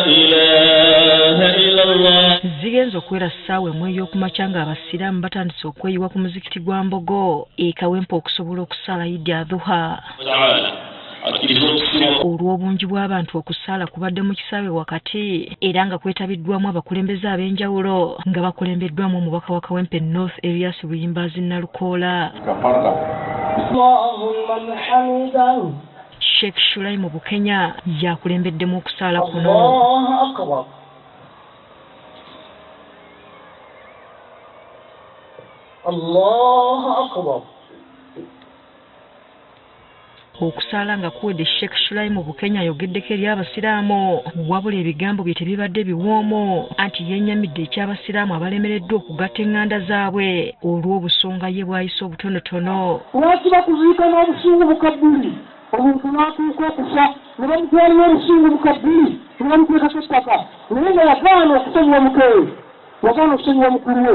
إله إلا الله. Zigenze okuwera ssaawa emu ey'okumakya ng'abasiraamu batandise okweyiwa ku muzikiti gwa Mbogo e Kawempe okusobola okusaala Idi Adhuha. Taala akkiriza okusiima. Olw'obungi bw'abantu, okusaala kubadde mu kisaawe wakati era nga kwetabiddwamu abakulembeze ab'enjawulo nga bakulembeddwamu omubaka wa Kawempe North, Erias Luyimbazi Nalukoola. الله لمن حمده. Sheikh Shulaimu Bukenya yakulembeddemu okusaala kuno. الله أكبر، الله أكبر. Okusaala nga kuwedde, Sheikh Shulaimu Bukenya ayogeddeko eri abasiraamu, wabula ebigambo bye tebibadde biwoomu, anti yennyamidde eky'abasiraamu abalemereddwa okugatta eŋŋanda zaabwe olw'obusonga ye bw'ayise obutonotono. Lwaki bakuziika n'obusungu bukabbuli? Omuntu n'atuuka okufa ne bamutwalira obusungu bukabbuli ne bamuteekako ettaka, naye nga yagaana okusonyiwa mukewe, yagaana okusonyiwa mukulu we,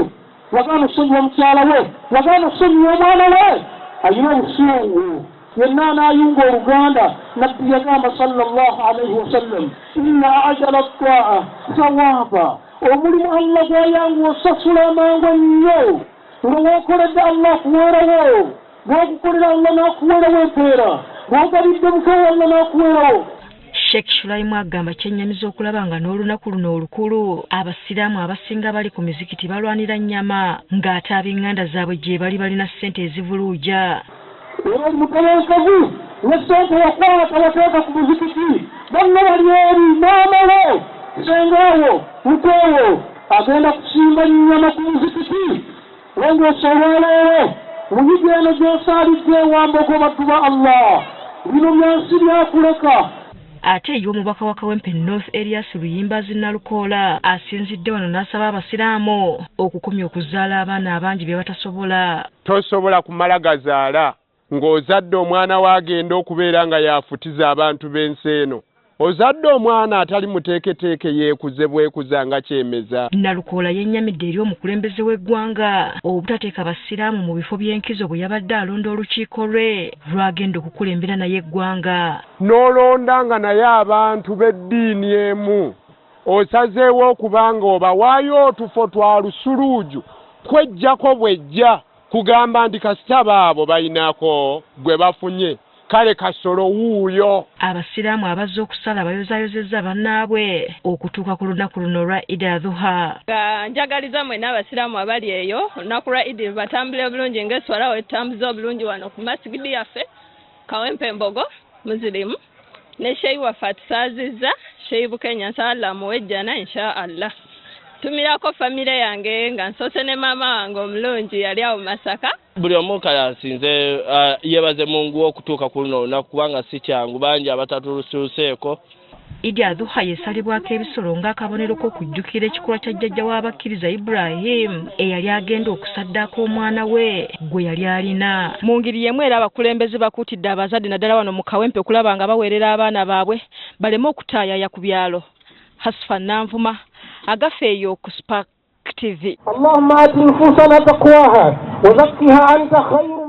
yagaana okusonyiwa mukyala we, yagaana okusonyiwa omwana we. Ayina obusungu yenna anaayunga oluganda. Nabbi yagamba sallallahu alaihi wasallam, inna ajala taa sawaba, omulimu Allah gwayanguwa osasula amangu ennyo nga wokoledde Allah akuweerawo, bwokukolera Allah n'akuweerawo empeera, bwogabidde mukewo Allah n'akuweerawo. Sheikh Shulaimu agamba kyennyamiza okulaba nga n'olunaku luno olukulu abasiraamu abasinga bali ku mizikiti balwanira nnyama, ng'ate ab'eŋŋanda zaabwe gye bali balina ssente ezivuluuja. Era oli mutebenkevu ne ssente wakwata wateeka ku muzikiti, banno bali eri, maama wo, sengaawo, muteewo agenda kusimba nnyama ku muzikiti. Longoosa olwaleero muyigi eno gy'osaalidde ewambogo. Baddu ba Allah, bino byansi, byakuleka. Ate ye omubaka wa Kawempe North, Erias Luyimbazi Nalukoola, asinzidde wano n'asaba abasiraamu okukomya okuzaala abaana abangi bye batasobola. Tosobola kumala gazaala ng'ozadde omwana we agenda okubeera nga yafutiza abantu b'ensi eno. Ozadde omwana atali muteeketeeke, yeekuze bwekuza nga kyemeza. Nalukoola yennyamidde eri omukulembeze w'eggwanga obutateeka basiraamu mu bifo by'enkizo bwe yabadde alonda olukiiko lwe lwagenda okukulembera naye eggwanga. N'olonda nga naye abantu b'eddiini emu osazeewo okuba nga obawaayo otufo twa lusuluuju, kwejjako bwejja kugamba nti kasita baabo balinako gwe bafunye, kale kasolo wuuyo. Abasiraamu abazze okusala bayozaayozezza bannaabwe okutuuka ku lunaku luno olwa Idi Adhuha. Nga njagaliza mwenna abasiraamu abali eyo olunaku lwa Idi batambule bulungi ng'eswala wetutambuza obulungi wano ku masigidi yaffe Kawempe Mbogo Muzirimu ne sheyi waffe atusaazizza, Sheyi Bukenya. Nsaba Allah amuwe ejjana insha Allah. Tumirako famire yange nga nsoose ne maama wange omulungi yali awo Masaka. Buli omu kale asinze yeebaze Mungu okutuuka ku luno olunaku, kubanga si kyangu, bangi abatatulusuuseeko. Idi Adhuha yesalibwako ebisolo ng'akabonero k'okujjukira ekikolwa kya jjajja w'abakkiriza Ibrahim eyali agenda okusaddaaka omwana we gwe yali alina. Mu ngeri y'emu era abakulembeze bakuutidde abazadde naddala wano mu Kawempe okulaba nga baweerera abaana baabwe baleme okutaayaaya ku byalo. Hasfa Nanvuma, agafa eyo ku Spark TV. اللهم آت نفوسنا تقواها وزكها أنت خير.